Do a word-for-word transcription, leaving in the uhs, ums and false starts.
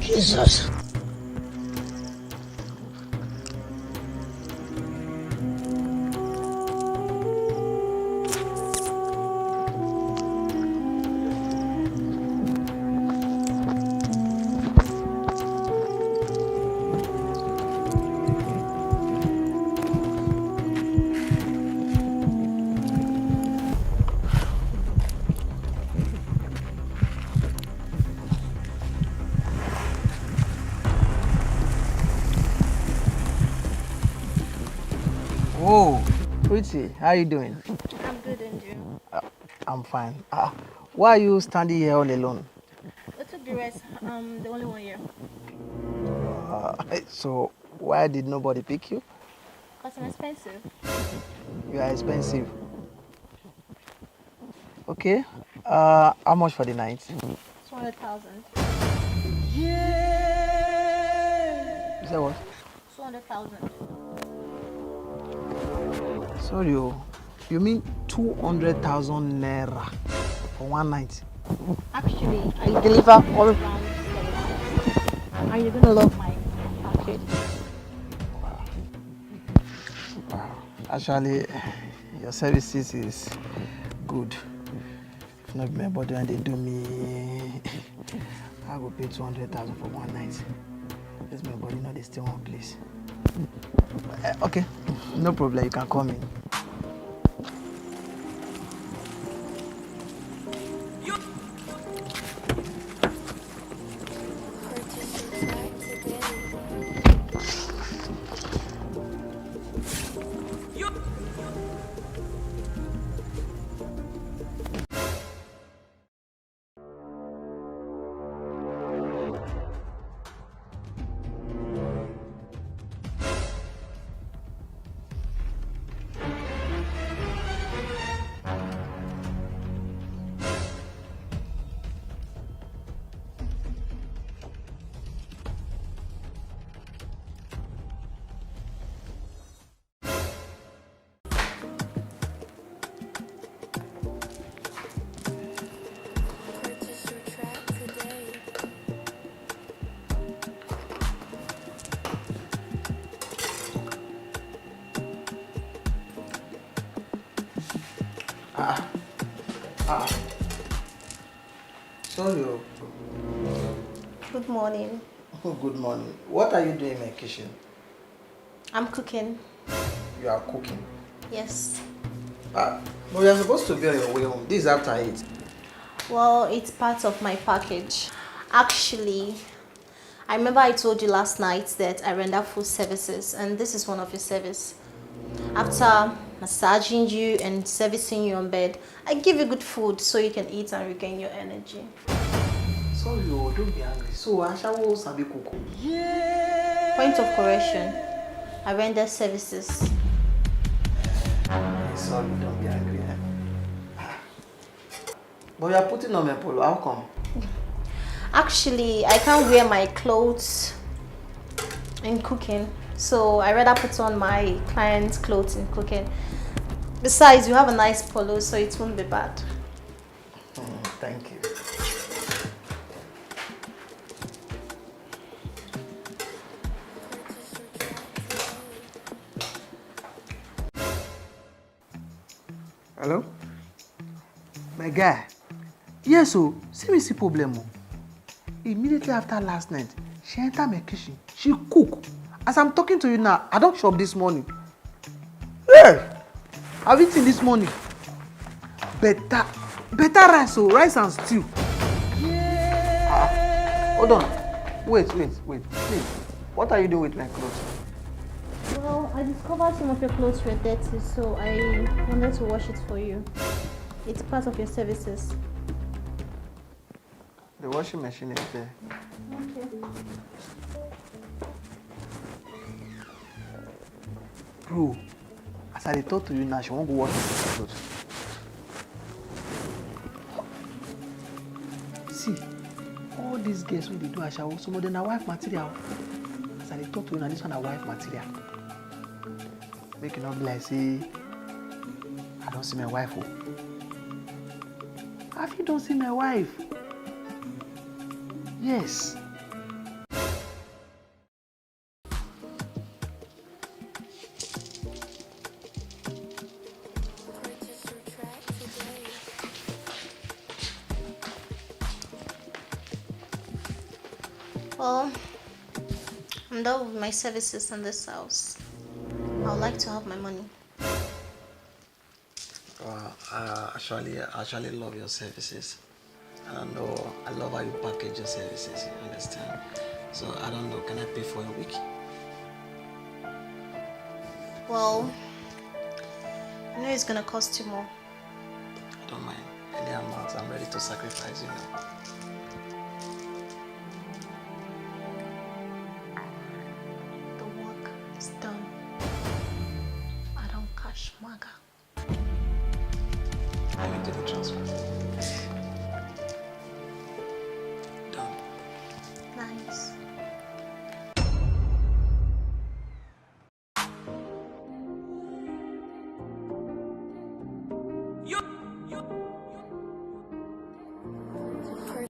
Jesus. Oh, pretty, how you doing? I'm good, and you? Uh, I'm fine. Uh, why are you standing here all alone? I took the rest. I'm the only one here. Uh, so why did nobody pick you? Because I'm expensive. You are expensive. Okay. Uh, how much for the night? Two hundred thousand. You said what? Two hundred thousand. Sorry, oh. You mean two hundred thousand naira for one night? Actually, I deliver all round services. And you're gonna love my package. Wow. Actually, your services is good. If not be my body and they do me, I go pay two hundred thousand for one night. This my body not dey stay one place. Eh, okay, no problem. You can call me. Ah, ah. Sorry, oh. Good morning. Good morning. What are you doing in my kitchen? I'm cooking. You are cooking? Yes. Ah, but you're supposed to be on your way home. This is after eight. Well, it's part of my package. Actually, I remember I told you last night that I render food services, and this is one of your service. After massaging you and servicing you on bed, I give you good food so you can eat and regain your energy. Sorry, oh, don't be angry. So, ashawo sabi cook. Point of correction. I render services. Eh, sorry, don't be angry. Eh? Ah. But you are putting on my polo. How come? Actually, I can't wear my clothes in cooking, so I rather put on my client's clothes in cooking. Besides, you have a nice polo, so it won't be bad. Mm, thank you. Hello? My guy. Yes, oh, see me see problem, oh. Immediately after last night, she enter my kitchen. She cook. As I'm talking to you now, I don't chop this morning. Hey! I've eaten this morning. Better, better rice, oh, rice and stew. Ah, hold on. Wait, wait, wait. Please. What are you doing with my clothes? Well, I discovered some of your clothes were dirty, so I wanted to wash it for you. It's part of your services. The washing machine is there. Okay. Bro, as I dey talk to you now, she wan go wash her clothes. See, all these girls wey dey do ashawo, some of them na wife material. As I dey talk to you now, this one na wife material. Make e no be like say I don see my wife o. Have you don see my wife? Yes. Well, I'm done with my services in this house. I would like to have my money. Wow, I actually, I actually love your services. I don't know, I love how you package your services, you understand? So I don't know, can I pay for a week? Well, I know it's gonna cost you more. I don't mind. Any amount, I'm ready to sacrifice, you know. The work is done. I don't cash maga. I will do the transfer. Done. Nice.